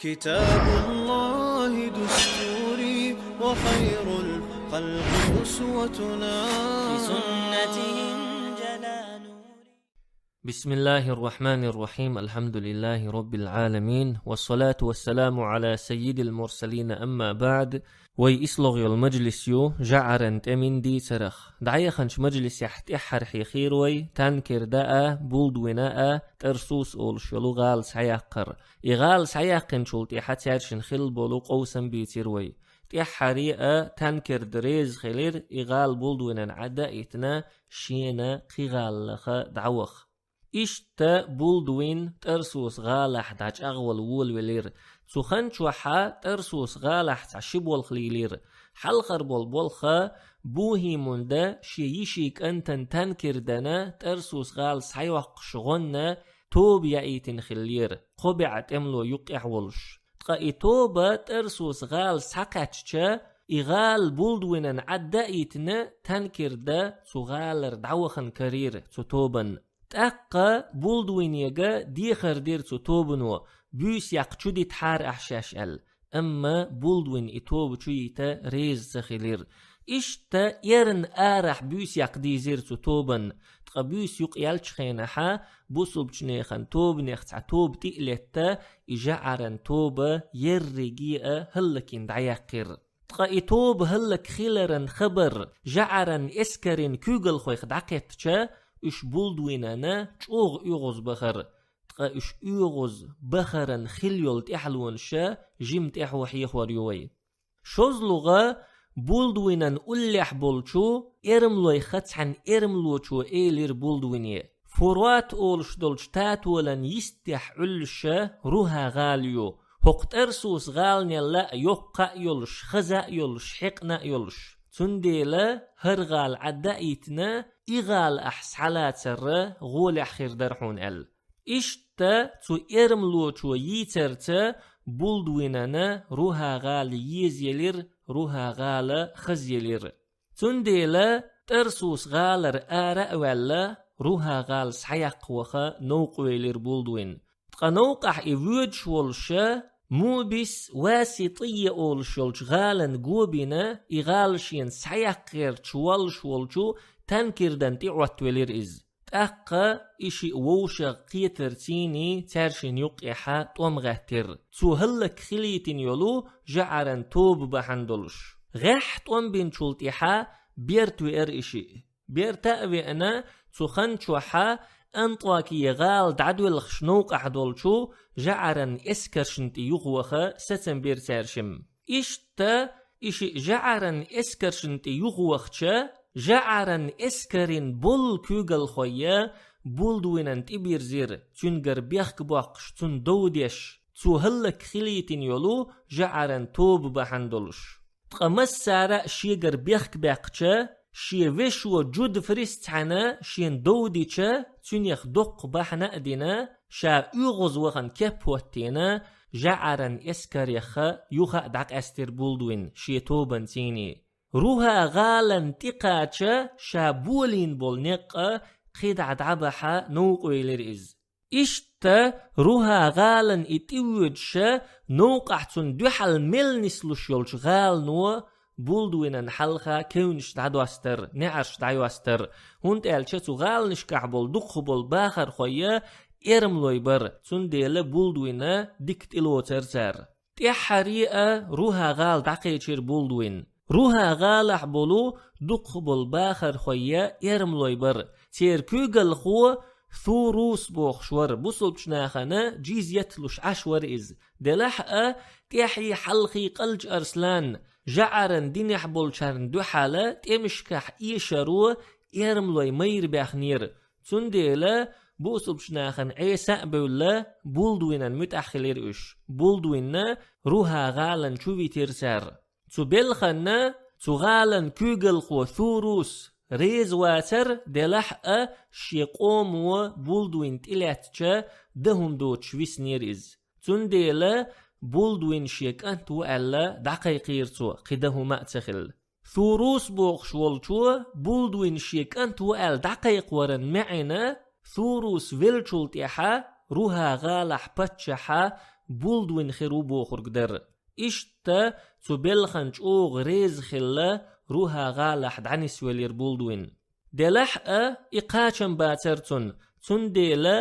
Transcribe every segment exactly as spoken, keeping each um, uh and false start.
كتاب الله دستوري وخير الخلق أسوتنا. بسنته انجلى نوري. بسم الله الرحمن الرحيم. الحمد لله رب العالمين. والصلاة والسلام على سيد المرسلين. أما بعد. Вай ислогъ йола мажлис ю жаӀаран тӀеман дийцарах. ДӀаяханчу мажлисехь тӀаьххьара хьехира вай Танкерда а, Булдвина а, ТӀарсус олуш йолу гӀала схьаяккхар. И гӀала схьаяккхинчул тӀаьхьа цаьршинна хилла болу къовсам бийцира вай. ТӀаьххьаре а Танкерда реза хилира, и гӀала Булдвинан Ӏа даийтина, шена кхин гӀаллаха дӀаваха. Иштта Булдвин ТӀарсус гӀалахь дӀачӀагӀвала волавелира. Цу хан чохь а ТӀарсус гӀалахь цхьа ши болх лелийра. Хьалхара болу болх а Бухимунда шен йишин кӀантана Танкердана ТӀарсус гӀала схьайоккхуш гӀонна тоба яийтина хиллера, кхо бӀе тӀемало юккъехь волуш. Ткъа и тоба ТӀарсус гӀала схьакхаьчча, и гӀала Булдвинан Ӏа даийтина, Танкерда цу гӀалара дӀавахана карийра цу тобанна. ТӀаккха Булдвинега дехар дира цу тобано, буьйса яккха чу дитахьара ахь шаьш аьлла. Амма Булдвин и тоба чу йита реза ца хилира. Иштта эрна арахь буьйса яккха дийзира цу тобанна. Ткъа буьйса юкъаяьллачу хенахь бусулбачу нехан тобанех цхьа тоба тӀе а летта, и жаӀаран тоба ерриге а хӀаллакйина дӀаяьккхира. Ткъа и тоба хӀаллакьхиларан хабар жаӀаран эскаран куьйгалхойх дӀакхеттача, уьш Булдвинана чӀогӀа оьгӀаз бахара. Ткъа уьш оьгӀаз бахаран хилла йолу тӀаьхьалонаш жимма тӀаьхьо хьехор ю вай. ШозлагӀа Булдвинан уллехь болчу эрмалойх цхьана эрмалочо элира Булдвине: «Фурат олуш долчу татолан йистехь Ӏуьллуш РухӀа гӀала ю. ХӀокху ТӀарсус гӀаланел лаа йоккха а йолуш, хаза а йолуш, хьекъна а йолуш. Цундела хӀара гӀала Ӏа даийтина, и гӀала ахь схьалацар гӀолехь хир дара хьуна», — аьлла. Иштта цу эрмалочо йийцарца Булдвинана РухӀа гӀала езаелира, РухӀа гӀала хазъелира. Цундела ТӀарсус гӀалара ара а ваьлла, РухӀа гӀала схьаяккха ваха новкъа велира Булдвин. Ткъа новкъахь и воьдуш волуша Мубис Васитийя олуш йолчу гӀалана го бина, и гӀала шена схьаяккхарца воллуш волчу Танкердан тӀе Ӏоттавелира иза. ТӀаккха и шиъ вовшах кхетарций цаьршинна юккъехьа тӀом гӀаьттира, цо хӀаллакьхилийтина йолу жаӀаран тоба бахьана долуш. ГӀеххьа тӀом бинчул тӀаьхьа берта веара и шиъ. Берта а веана, цу хан чохьа Антакия гӀала дӀадоьлхуш новкъахь долчу жаӀаран эскаршна тӀе юхаваха сацам бира цаьршимма. Иштта и шиъ жаӀаран эскаршна тӀе юхавахча, жаӀаран эскаран болу куьйгалхой Булдвинан тӀебирзира, цуьнгара бехк боккхуш, цунна дов деш, цо хӀаллакьхилийтина йолу жаӀаран тоба бахьана долуш. Ткъа массара а шегара бехк баьккхича, шен вешо Джудфрис цхьаьна шена дов дича, цуьнех доккха бахьана а дина, ша оьгӀаз вахана кеп хӀоттийна, жаӀаран эскарех юха а дӀакъаьстира Булдвин шен тобанций. РухӀа гӀалана тӀекхача, ша болийна болу некъ кхидӀа дӀабахьа новкъа велира иза. Иштта РухӀа гӀалана и тӀевоьдуша, новкъахь цунна дуьхьал мел нислуш йолчу гӀалано Булдвинан хьалха кевнаш дӀадостар, неӀарш дӀайостар, хӀунда аьлча цу гӀаланашкахь болу дукхах болу бахархой эрмалой бара, цундела Булдвина дика тӀелоцара цара. ТӀаьххьаре а РухӀа гӀала дӀакхечира Булдвин. РухӀа гӀалахь болу дукхах болу бахархой эрмалой бара. Церан куьйгалхо Сурус бохуш вара, бусулбачу нахана джизйат луш Ӏаш вара иза. Делахь а, тӀаьхьий хьалхий Къалчу Арслан, жаӀаран динехь болчарна дуьхьал тӀемашкахь эшаро эрмалой майра баьхнера. Цундела бусулбачу нахана Ӏеса а бевлла, Булдвинан муьтӀахь хилира уьш. Булдвинна РухӀа гӀалана чу витира цара. Цу белханна цу гӀалан куьйгалхо Сурус реза вацара, делахь а шен къомо Булдвин тӀелаьцча, дан хӀума доцуш виснера иза. Цундела Булдвин шен кӀант ву аьлла дӀакхайкхийра цо, кхин дан хӀума а ца хилла. Сурус бохуш волчо Булдвин шен кӀант ву аьлла дӀакхайкхоран маьӀна, Сурус веллачул тӀаьхьа РухӀа гӀалахь паччахьа Болдуин хир ву бохург дара. Иштта цу балхан чӀогӀа реза хилла Руха гӀалахь дӀанисвелира Болдуин. Делахь а и кхачам бацара цунна, цундела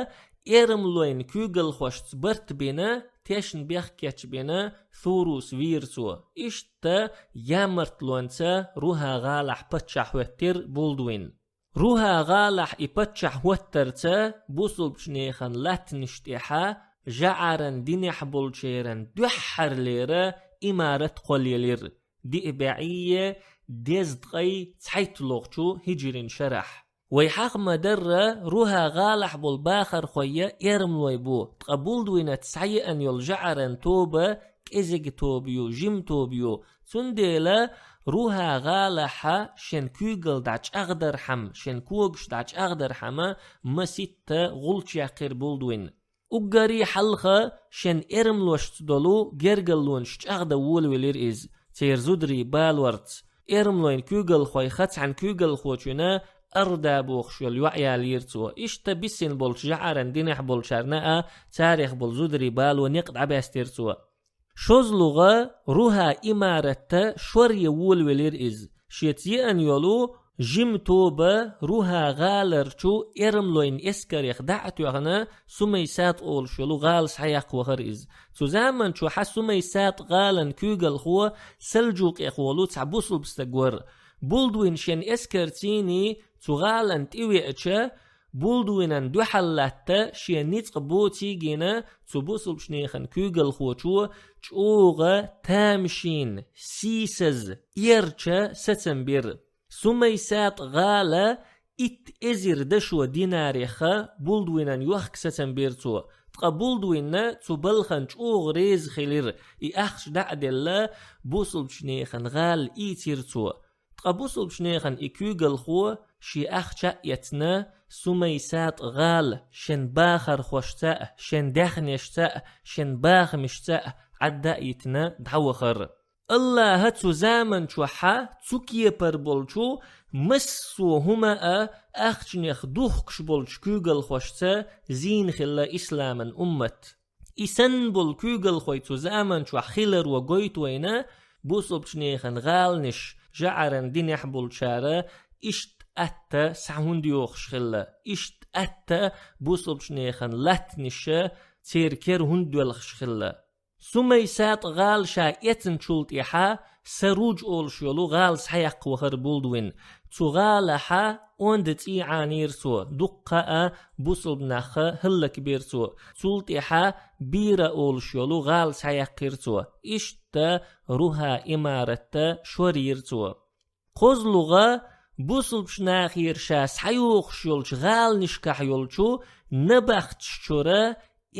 эрмлойн куьйгалхошца барт бина, тешнабехк кечбина, Сурус вийра цо. Иштта ямартлонца Руха гӀалахь паччахь хӀоьттира Болдуин. Руха гӀалахь и паччахь хӀоттарца бусулбчу нехан латтанаш тӀехьа жаӀаран динехь болчеран дуьххьарлера имарат кхоллаелира, диъ бӀе дезткъе цхьайтталгӀачу хӀиджрин шарахь. Вай хьаха ма-дарра, Руха гӀалахь болу бахархой а эрмлой бу, ткъа Болдуинаца схьаеана йолу жаӀаран тоба кӀезига тоба ю, жима тоба ю. Цундела Руха гӀалахьа шен куьйгалла дӀачӀагӀдархьама, шен когаш дӀачӀагӀдархьама маситта гӀулч яьккхира Болдуин. Уггаре хьалха шен эрмлошца долу гергаллонаш чӀагӀдан волавелира иза, церан зударий балорца. Эрмлойн куьйгалхойх цхьана куьйгалхочуьнан Арда бохуш йолу йоӀ ялийра цо. Иштта биссина болчу жаӀаран динехь болчарна а царех болу зударий бало некъ дӀабаьстира цо. ШозлагӀа Руха имаратта шоръян волавелира иза. Шеца еана йолу жима тоба Руха гӀаларчу эрмлойн эскарех дӀа а тоьхна, Сумайсат олуш йолу гӀала схьаяккха вахара иза. Цу заманчохь Сумайсат гӀалан куьйгалхо Салджукъех волу цхьа бусулба стаг вара. Болдуин шен эскарций цу гӀалана тӀевеача, Болдуинан дуьхьал латта шен ницкъ боций гина, цу бусулбчу нехан куьйгалхочо чӀогӀа тамашийна, сийсаза, эрча сацам бира. Сумайсат гӀала итт эзар дашо динарех Болдуинан йохка сацам бира цо. Ткъа Болдуинна цу балхан чӀогӀа реза хилира, и ахча дӀа а делла, бусулбчу нехан гӀала ийцира цо. Ткъа бусулбчу нехан и куьйгалхо шен ахча а эцна, Сумайсат гӀала шен бахархошца а, шен даьхнешца а, шен бахамашца а Ӏадда а йитина дӀавахара. Аллаха цу заманчохь цу кепара болчу массо а хӀума а ахчанех духкуш болчу куьйгалхошца зийна хилла исламан уммат. И санна болу куьйгалхой цу заманчохь хиларо гойту вайна, бусулбчу нехан гӀаланаш жаӀаран динехь болчара иштта атта схьа хӀунда йохуш хилла, иштта атта бусулбчу нехан латтанаша церан кера хӀунда доьлхуш хилла. Сумайсат гӀала ша эцначул тӀаьхьа Саруж олуш йолу гӀала схьаяккха вахара Болдуин. Цу гӀалахьа онда цӀий Ӏанийра цо, дуккха а бусулба нах хӀаллакбира цо. Цул тӀаьхьа Бира олуш йолу гӀала схьаяьккхира цо. Иштта Руха имаратта шор йира цо. КхозлагӀа бусулбчу нахера ша схьайохуш йолчу гӀаланашкахь йолчу набахташ чура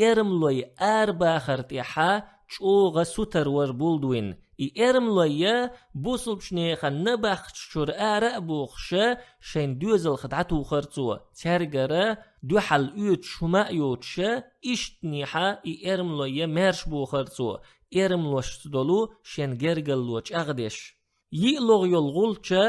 эрмлой арабахар тӀехьа чӀогӀа сутара вара Болдуин. И эрмлой а бусулбчу нехан набахташ чура ара а бохуша, шайн доьзалх дӀатухара цо. Цаьргара дуьхьал оьцуш хӀума а йоцуша, иштанехьа и эрмлой а маьрша бохара цо, эрмлошца долу шен гергалло чӀагӀдеш. ЙиълагӀа йолу гӀулча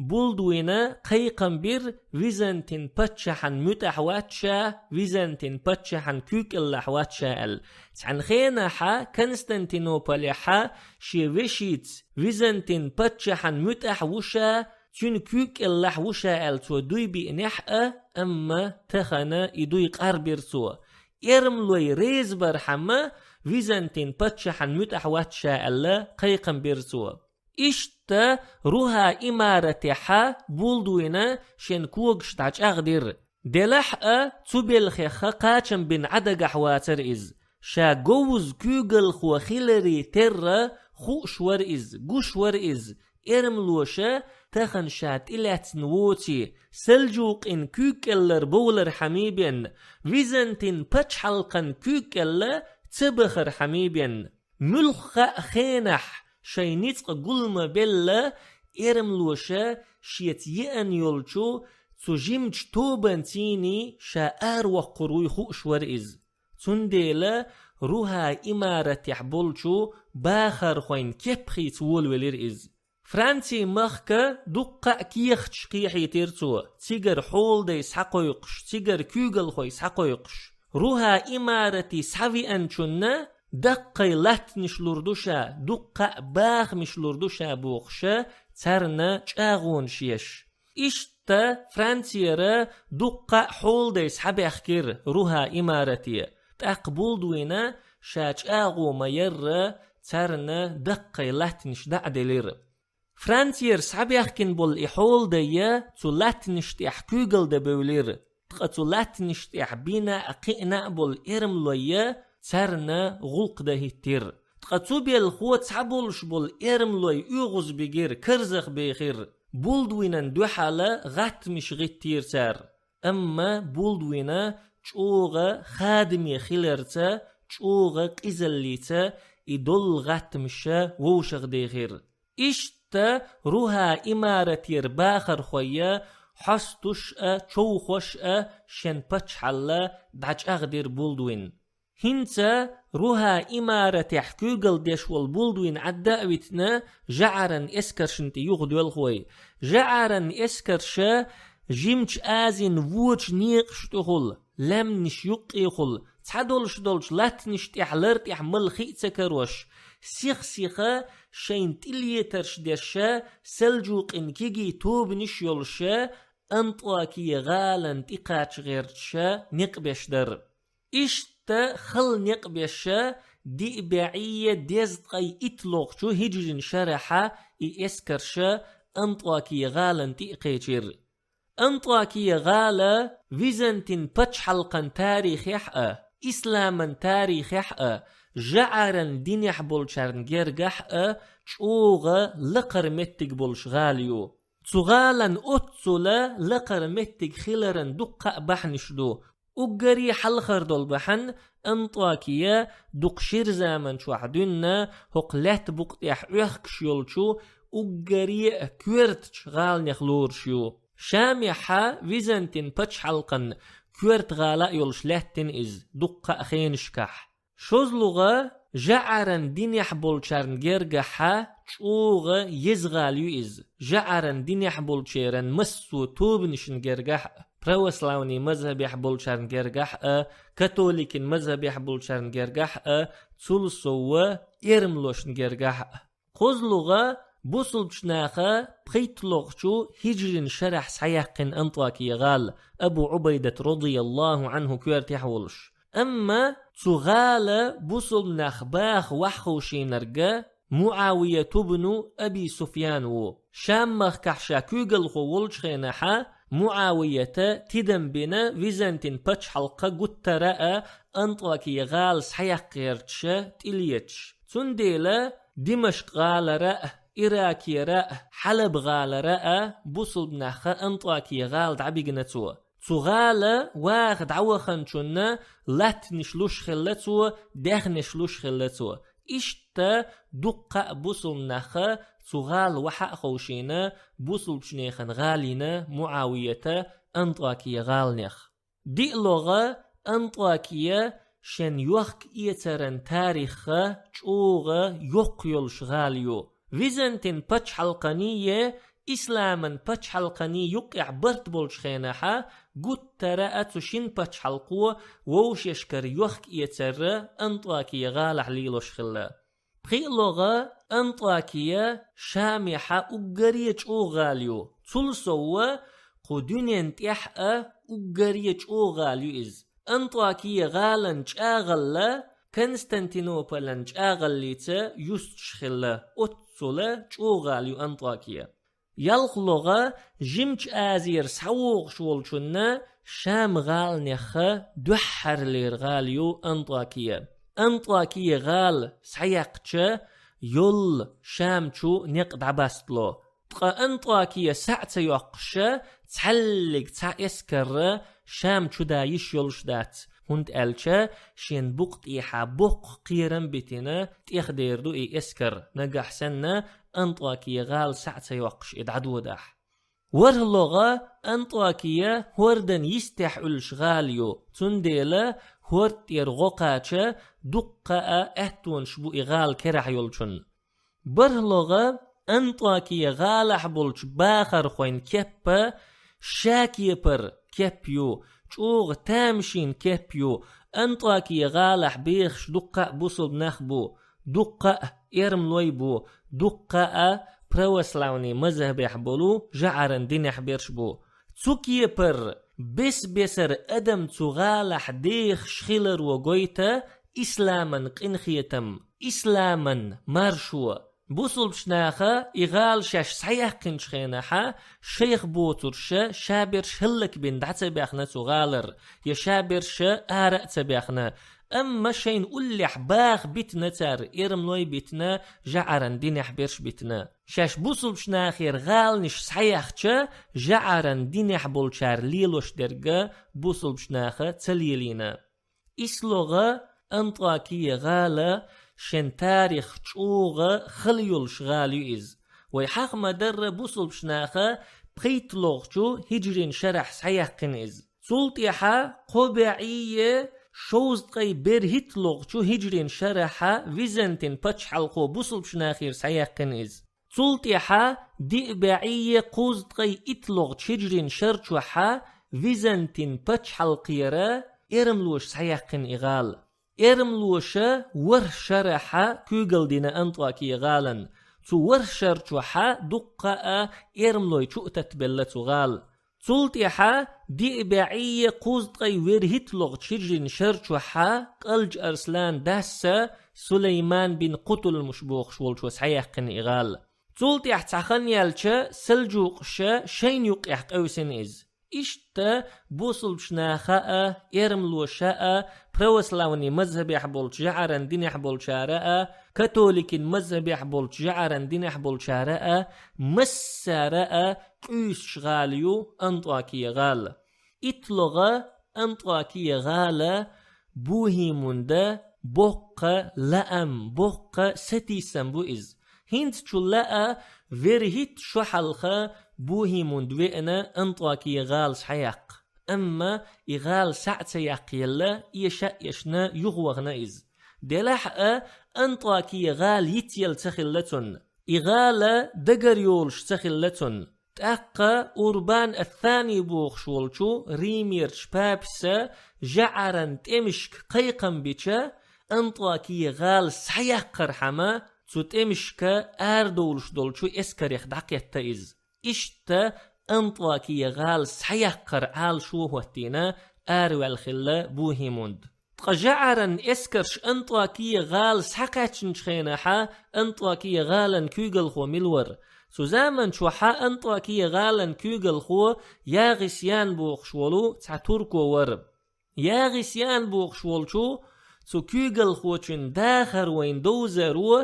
Болдуина кхайкхам бира Византин паччахьан муьтӀахь вац ша, Византин паччахьан куьйкӀеллахь вац ша аьлла. Цхьана хенахьа Константинополехьа шен вешица Византин паччахьан муьтӀахь ву ша, цуьнан куьйкӀеллахь ву ша аьлла цо дуй биънехь а, амма тахана и дуй къарбира цо. Эрмлой реза бархьама Византин паччахьан муьтӀахь вац ша аьлла кхайкхам бира цо. Иштта Руха имаратехьа Болдуина шен когаш дӀачӀагӀдира. Делахь а цу белхеха кхачам бина Ӏадагахь вацара иза. Ша говза куьйгалхо хиларе терра хууш вара иза, гуш вара иза, эрмлоша тахана ша тӀелаьцна воций, Салджукъин куьйкӀеллар бовлархьамий бен, Византин пачхьалкхан куьйкӀелла ца бахархьамий бен. Муьлхха а хенахь шайн ницкъ гулма белла, эрмлоша шеца еана йолчу цу жимачу тобанцийний ша аравоккхур вуй хууш вара иза. Цундела Руха имаратехь болчу бахархойн кеп хийца волавелира иза. Франци махка дуккха а кехаташ кхехьийтира цо, цигара хьоладай схьакхойкхуш, цигара куьйгалхой схьакхойкхуш. Руха имарати схьавеанчунна даккхий латтанаш лур ду ша, дуккха а бахамаш лур ду ша бохуш, царна чӀагӀонаш еш. Иштта Францера дуккха а хьоладай схьабаьхкира Руха имарате, тӀаккха Болдуина ша чӀагӀо ма-ярра, царна даккхий латтанаш дӀа а делира. Францера схьабаьхкина болу и хьоладай цу латтанаш тӀехь куьйгалла дан бевлира, ткъа цу латтанаш тӀехь бина а, кхиъна а болу эрмалой царна гӀуллакх дан хӀиттира. Ткъа цу белхо цхьаболуш болу эрмалой оьгӀазбигира, карзахбехира. Болдуинан дуьхьал гӀаттамаш гӀиттийра цара. Амма Болдуина чӀогӀа хадаме хиларца, чӀогӀа къизаллица и долу гӀаттамаш вовшахдехира. Иштта Руха имаратера бахархой хьоьстуш а, човхош а шен пачхьалла дӀачӀагӀдира Болдуин. ХӀинца Руха имаратехь куьйгалла деш волу Болдуин Ӏадда а витина, жӀаран эскаршна тӀе юхадоьлху вай. ЖӀаран эскарша Жимачу Азин вочу некъаш тӀехула, лаьмнаш юккъехула, цхьадолуш долчу латтанаш тӀехь лар тӀехь мала хи а ца карош, сих-сиха шайна тӀелетарш деш, Селджукъин кегий тобанаш йолуш, Антокия гӀалана тӀекхача гӀерташ некъ беш дара. Иштта хала некъ беш, диъ бӀе дезткъе итталгӀачу хӀиджрин шарахь и эскарша Антокия гӀалана тӀе а кхечира. Антокия гӀала Византин пачхьалкхан тарихехь а, исламан тарихехь а, жӀаран динехь болчарна гергахь а чӀогӀа лакхара меттиг болуш гӀала ю. Цу гӀалан оццула лакхара меттиг хиларан дуккха а бахьанаш ду. Уггаре хьалхара долу бахьана, Антокия дукха шира заман чохь дуьйна хӀокху лаьтта букъа тӀехь Ӏохкуш йолчу уггаре а коьртачу гӀаланех лоруш ю. Шамехь Византин пачхьалкхан коьрта гӀала а йолуш лаьттина иза дуккха а хенашкахь. ШозлагӀа, жӀаран динехь болчарна гергахь чӀогӀа еза гӀала ю иза. ЖӀаран динехь болчеран массо а тобанашна гергахь а, православный мазхабехь болчарна гергахь а, католикин мазхабехь болчарна гергахь а, цул сов эрмалошна гергахь а. КхозлагӀа, бусулбачу наха пхийтталгӀачу хӀиджрин шарахь схьаяьккхина Антокия гӀала Абу Ӏубайдат радияллаху Ӏанху коьртехь волуш. Амма цу гӀала бусулба нах баха ваха ховшийнарг МуӀавият ибну Аби Суфьян ву. Шам-махкахь ша куьйгалхо волчу хенахь, МуӀавията тидам бина Византин пачхьалкха гуттара а Антокия гӀала схьаяккха гӀерташ тӀелеташ. Цундела Димашкъ-гӀалара а, Иракера а, Хьалаб-гӀалара а бусулба нахха Антокия гӀала дӀабигна цо. Цу гӀала ваха дӀаваханчунна латтанаш луш хилла цо, даьхнаш луш хилла цо. Иштта дуккха а бусулба нахха цу гӀала ваха а ховшийна, бусулбачу нехан гӀала йина МуӀавията Антокия гӀаланех. ДиълагӀа, Антокия шен йохк-эцаран тарихха чӀогӀа йоккха йолуш гӀала ю. Византин пачхьалкханий, исламан пачхьалкханий юккъехь барт болчу хенахь, гуттара а цу шина пачхьалкхо вовшашкара йохк-эцар Антокия гӀалахь лелош хилла. ПхиълагӀа, Антокия Шамехь уггаре чӀогӀа гӀала ю. Цул сов, кху дуьнен тӀехь а уггаре чӀогӀа гӀала ю иза. Антокия гӀалан чӀагӀалла Константинополан чӀагӀаллица юсташ хилла, оццула чӀогӀа гӀала ю Антокия. ЯлхлагӀа, Жимачу Азера схьавогӀуш волчунна Шам-гӀаланех дуьххьарлера гӀала ю Антокия. Антокия гӀала схьаяккхича, йолла Шам чу некъ дӀабастало. Ткъа Антокия схьа а ца йоккхуша, цхьаьллиг цхьа эскарра Шам чу да йиш йолуш дац, хӀунда аьлча шен букъа тӀехьа боккха кхерам битина тӀехдер ду и эскар, нагахь санна Антокия гӀала схьа а ца йоккхуш и дӀадодахь. ВорхӀлагӀа, Антокия хӀордан йистехь Ӏуьллуш гӀала ю, цундела хӀорда тӀера гӀо кхача дуккха а аьттонаш бу и гӀала керахь йолчунна. БархӀлагӀа, Антокия гӀалахь болчу бахархойн кеп а шакепара кеп ю, чӀогӀа тамашийна кеп ю. Антиокия гӀалахь бехаш дуккха а бусулба нах бу, дуккха а эрмалой бу, дуккха а православни мазхӀабехь болу жаӀаран динехь берш бу. Цу кепара бес-бесара адам цу гӀалахь дехаш хиларо гойту исламан къинхетам, исламан маршо. Бусулбачу наха и гӀала шаьш схьаяьккхинчу хенахьа, шайх боцурша шаберш хӀаллакбина дӀа ца баьхна цу гӀалара, я шаберша ара а ца баьхна, амма шайна уллехь баха битина цара, эрмалой битина, жаӀаран динехь берш битина. Шаьш бусулбачу нахера гӀаланаш схьаяьхча, жаӀаран динехь болчара лелош дерга бусулбачу наха ца лелийна. ИслогӀа Антиокия гӀала шен тарих чӀогӀа хала йолуш гӀала ю иза. Вай хьаха ма-дарра бусулбачу наха пхийтталгӀачу хӀиджрин шарахь схьаяьккхина иза. Цул тӀаьхьа кхо бӀе шовзткъе берхӀитталгӀачу хӀиджрин шарахьа Византин пачхьалкхо бусулбачу нахера схьаяьккхина иза. Цул тӀаьхьа диъ бӀе кхузткъе итталгӀачу хӀиджрин шар чохьа Византин пачхьалкхера эрмалоша схьаяьккхина и гӀала. Эрмалоша ворхӀ шарахьа куьйгалла дина Антиокия гӀалан. Цу ворхӀ шар чохьа дуккха а эрмалой чу а таттабелла цу гӀала. Цул тӀаьхьа диъ бӀе кхузткъе верхӀитталгӀачу хӀиджрин шар чохьа Къалча Арслан дас а Сулайман бин Къутулмуш бохуш волчо схьаяьккхина и гӀала. Цул тӀаьхьа цхьа хан яьлча, сальджукъаша шайна юккъехь къевсина иза. Иштта бусулбачу наха а, эрмалоша а, православни мазхӀабехь болчу, жаӀаран динехь болчара а, католикин мазхӀабехь болчу, жаӀаран динехь болчара а, массара а къуьйсуш гӀала ю Антиокия гӀала. ИтталгӀа Антиокия гӀала бухӀимунда боккха лаам, боккха сатийсам бу иза. ХӀинца чу лаа верхӀитта шо хьалха бухӀимунда веана Антиокия гӀала схьаяккха. Амма и гӀала схьа а ца яккхаелла, эша а эшна юхавахана иза. Делахь а Антиокия гӀала йицъелла ца хилла цунна. И гӀала дагар йолуш ца хилла цунна. ТӀаккха Урбан ат-Тани бохуш волчу римерчу папаса жаӀаран тӀемашка кхайкхам бича, Антиокия гӀала схьаяккхархьама, цу тӀемашка арадовлуш долчу эскарех дӀакхетта иза. Иштта Антиокия гӀала схьаяккхар Ӏалашо хӀоттийна араваьлла хилла бухӀимунда. Ткъа жаӀаран эскарш Антиокия гӀала схьакхаьчначу хенахьа Антиокия гӀалан куьйгалхо мила вара? Цу заман чохьа Антиокия гӀалан куьйгалхо Ягъисьян бохуш волу цхьа турко вара. Ягъисьян бохуш волчу цу куьйгалхочун дахар вайн довзаро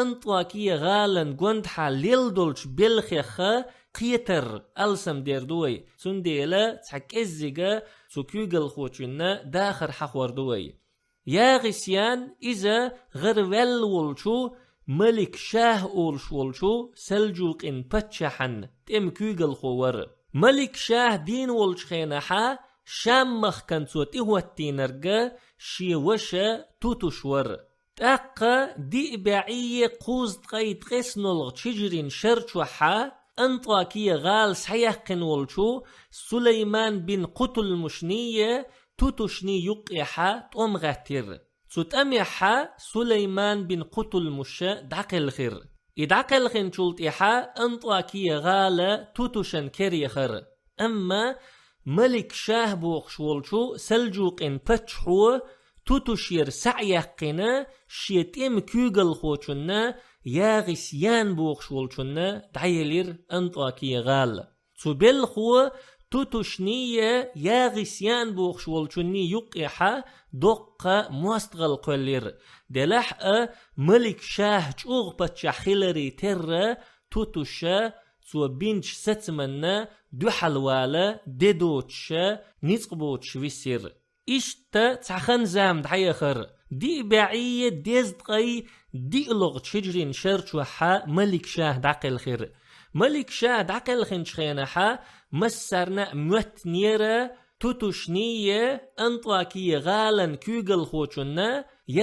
Антиокия гӀалан гондахьа лелла долчу белхеха кхетар алсам дер ду вай, цундела цхьа кӀеззига цу куьйгалхочунна дахар хьахор ду вай. Ягъисьян иза гӀараваьлла волчу Малик-Шах олуш волчу сальджукъин паччахьан тӀеман куьйгалхо вара. Малик-Шах дийна волчу хенахьа Шам-махкан цо тӀехӀоттийнарг шен ваша Тутуш вара. ТӀаккха диъ бӀе кхузткъе ткъеснолгӀачу хьижрин шар чохьа Антиокия гӀала схьаяьккхина волчу Сулайман бин Къутулмушний, Тутушний юккъехьа тӀом гӀаьттира. Цу тӀамехьа Сулайман бин Къутулмуша дӀакхелхира. И дӀакхелхинчул тӀаьхьа Антиокия гӀала Тутушан кер яхара. Амма Малик-Шах бохуш волчу сальджукъин паччахьо Тутушера схьа а яьккхина, шен тӀеман куьйгалхочунна, Ягъисьян бохуш волчунна дӀаелира Антиокия гӀала. Цу белхо Тутушний, Ягъисьян бохуш волчунний юккъехьа доккха мостагӀалла кхоьллира. Делахь а, Малик-Шах чӀогӀа паччахь хиларе терра, Тутуша цо бинчу сацаманна дуьхьал вала де доцуша, ницкъ боцуш висира. Иштта цхьа хан-зама дӀаяхара. Диъ бӀе дезткъе диъалгӀачу хьижрин шар чохьа Малик-Шах дӀакхелхира. Малик-Шах дӀакхелхинчу хенахьа массарна а моьттинера Тутушний, Антиокия гӀалан куьйгалхочунна,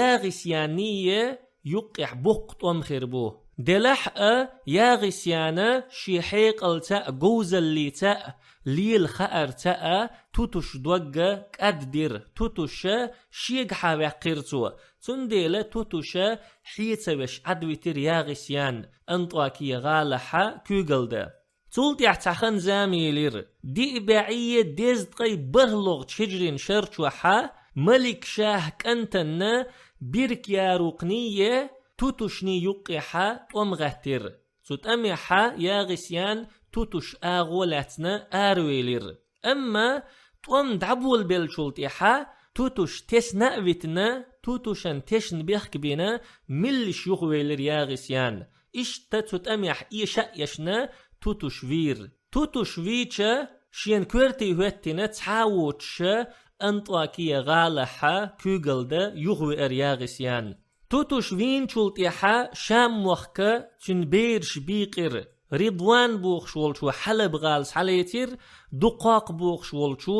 Ягъисьянний, юккъехь боккха тӀом хир бу. Делахь а, Ягъисяна шен хьекъалца а, говзаллица а, лела хаарца а тутуш догга кӀаддира, тутуша шегахьа ваьккхира цо. Цундела тутуша хье ца веш Ӏадвитира Ягъисян, Антакия гӀалахьа куьйгалла дан. Цул тӀаьхьа цхьа хан-зама елира. Диъ бӀеи дезткъе бархӀлагӀчу хьижрин шар чохь Малик-Шаха кӀантана Биркъ-Ярукъний тутушний юккъехь тӀом гӀаьттира. Цу тӀамехь Ягъисян тутуш агӀо лаьцна аравелира. Амма тӀом дӀаболабеллачул тӀаьхьа тутуш тесна а витина, тутушан тешна бехк бина, меллаша юхавелира Ягъисян. Иштта цу тӀамехь эша а эшна, тутуш вийра. Тутуш вийча, шена коьртий хӀоьттина цхьа а воцуша, Антакия гӀалахьа куьйгалла дан юхавеара Ягъисян. Тутуш вийначул тӀаьхьа Шам-мохка цуьнан бераш бийкъира. Ридван бохуш волчо Хьалаб-гӀала схьалецира, Дукхакъ бохуш волчо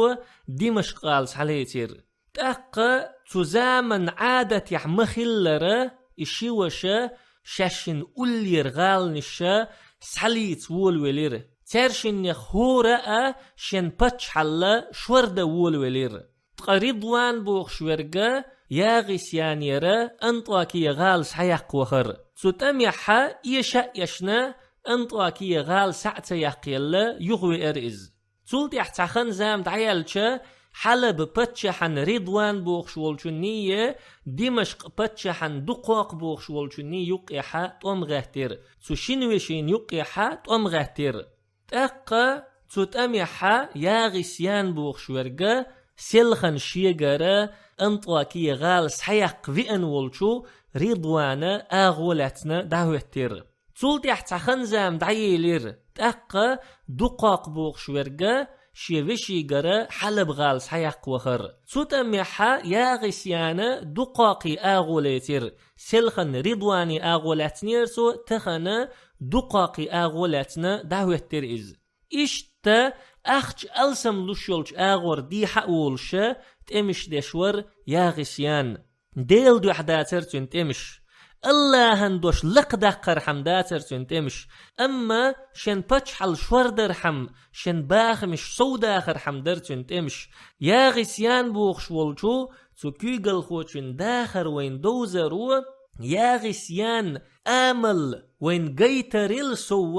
Димашкъ-гӀала схьалецира. ТӀаккха цу заманан Ӏадатехь ма-хиллара, и ши ваша шаьшшинна уллера гӀаланаш схьалийца волавелира. Цаьршиннех хӀора а шен паччахьалла шордан волавелира. Ткъа Ридван бохуш верг Ягъисянера Антакия гӀала схьаяккха вахара. Цу тӀамехь эша а эшна, Антакия гӀала схьа а ца яккхаелла, юхавеара иза. Цул тӀаьхьа цхьа хан-зама дӀаяьлча, Хьалаб-паччахьан Ридван бохуш волчунний, Димашкъ-паччахьан Дукхакъ бохуш волчунний юккъехь тӀом гӀаьттира. Цу шина вешина юккъехь тӀом гӀаьттира. ТӀаккха цу тӀамехь Ягъисян бохуш верг селхана шегара Антакия гӀала схьаяккха веана волчу Ридвана агӀо лаьцна дӀахӀоьттира. Цул тӀаьхьа цхьа хан-зама дӀаелира, тӀаккха Дукхакъ бохуш верг шен вешигара Хьалаб-гӀала схьаяккха вахара. Цу тӀамехь Ягъисяна Дукхакъий агӀо лецира. Селхана Ридваний агӀо лаьцнера цо, тахана Дукхакъий агӀо лаьцна дӀахӀоьттира иза. Иштта ахча алсам луш йолчу агӀор дехьа а волуша, тӀемаш деш вара Ягъисян. Делан дуьхьа дацара цуьнан тӀемаш. АллахӀан дош лакхадаккхархьама дацара цуьнан тӀемаш. Амма шен паччахьалла шордархьама, шен бахамаш совдахархьама дара цуьнан тӀемаш. Ягъисян бохуш волчу цу куьйгалхочун дахар вайна довзаро, Ягъисян амал вайна гайтарал сов,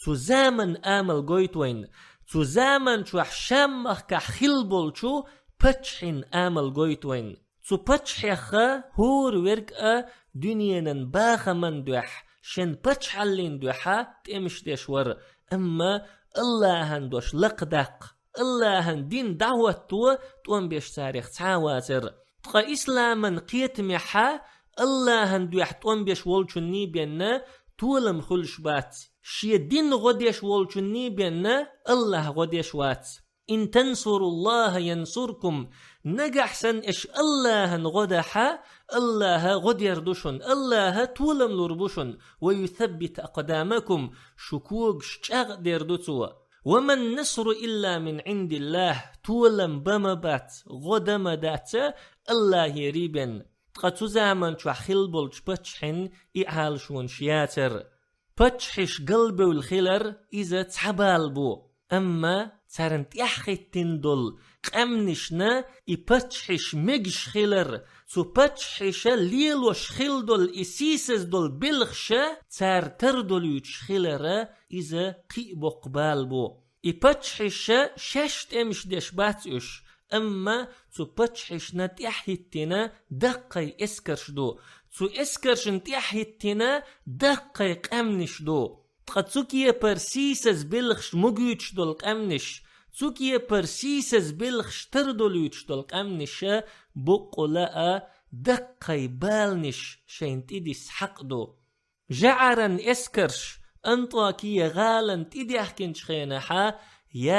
цу заман амал гойту вайна. Цу заман чохь Шам-махкахь хилла болчу паччахьин амал гойту вайна. Цу паччахьеха хӀора верг а дуьненан бахаман дуьхьа, шен паччахьаллин дуьхьа тӀемаш деш вара, амма АллахӀан дош лакхадаккха, АллахӀан дин дӀахӀотто тӀом беш царех цхьа а вацара. Ткъа исламан кхетамехь АллахӀан дуьхьа тӀом беш волчунний бен толам хуьлуш бац. Шен дин гӀо деш волчунний бен АллахӀ гӀо деш вац. «Ин тансуруллаха янсуркум». Нагахь санна аша АллахӀан гӀо дахь, АллахӀа гӀо дер ду шуна, АллахӀа толам лур бу шуна. «Ва юсаббит акъдамакум», шу когаш чӀагӀ а дер ду Цо. «Ва ман насру илла мин Ӏиндиллах», толам бан ма бац, гӀо дан ма дац АллахӀерий бен. Ткъа цу заман чохь хилла болчу паччахьин и Ӏалашонаш яцара. Паччахьаш галбевлла хилар иза цхьа бала бу, амма царна тӀаьхьахӀиттина долу къаьмнашна и паччахьаш мегаш хилар, цу паччахьаша лелош хилла долу и сийсаз долу белхаша цара тардолуьйтуш хилара иза кхин а боккха бала бу. И паччахьаша шаьш тӀемаш деш бац уьш, амма цу паччахьашна тӀаьхьахӀиттина даккхий эскарш ду, цу эскаршна тӀаьхьахӀиттина даккхий къаьмнаш ду. Ткъа цу кепара сийсаз белхаш могуьйтуш долу къаьмнаш, цу кепара сийсаз белхаш тардолуьйтуш долу къаьмнаша боккъала а даккхий баланаш шайна тӀедисса хьакъ ду. ЖӀаран эскарш Антакия гӀалана тӀедехкинчу хенахь,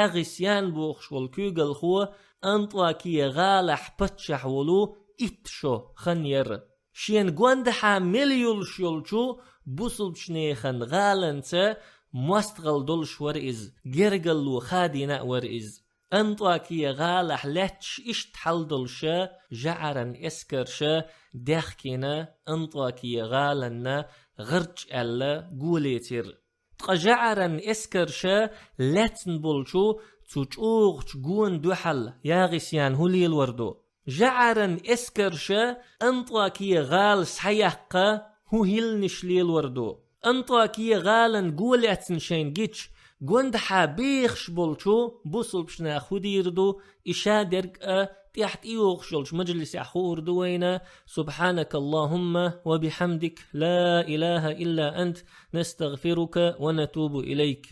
Ягъисян бохуш волу куьйгалхо Антакия гӀалахь паччахь волу итт шо хан яра. Шена гондахьа мел йолуш йолчу бусулбачу нехан гӀаланца мостагӀалла долуш вара иза, гергалло хадийна а вара иза. Антакия гӀалахь лаьтташ иштта хьал долуша жаӀаран эскарша даьхкина Антакия гӀаланна гӀарч аьлла гулецира. Ткъа жаӀаран эскарша лаьцна болчу цу чӀогӀачу гона дуьхьал ЯгӀисян хӀун лелор ду? ЖаӀаран эскарша Антакия гӀала схьаяккха хӀун хӀилланаш лелор ду? Антакия гӀалан гулецна шайн гича, гондахьа бехаш болчу бусулбашнах хӀун дийр ду, и шадерг а тӀехь тӀейогӀуш йолчу мажлисехь хуур ду вайна. سبحانك اللهم وبحمدك، لا إله إلا أنت، نستغفرك ونتوب إليك.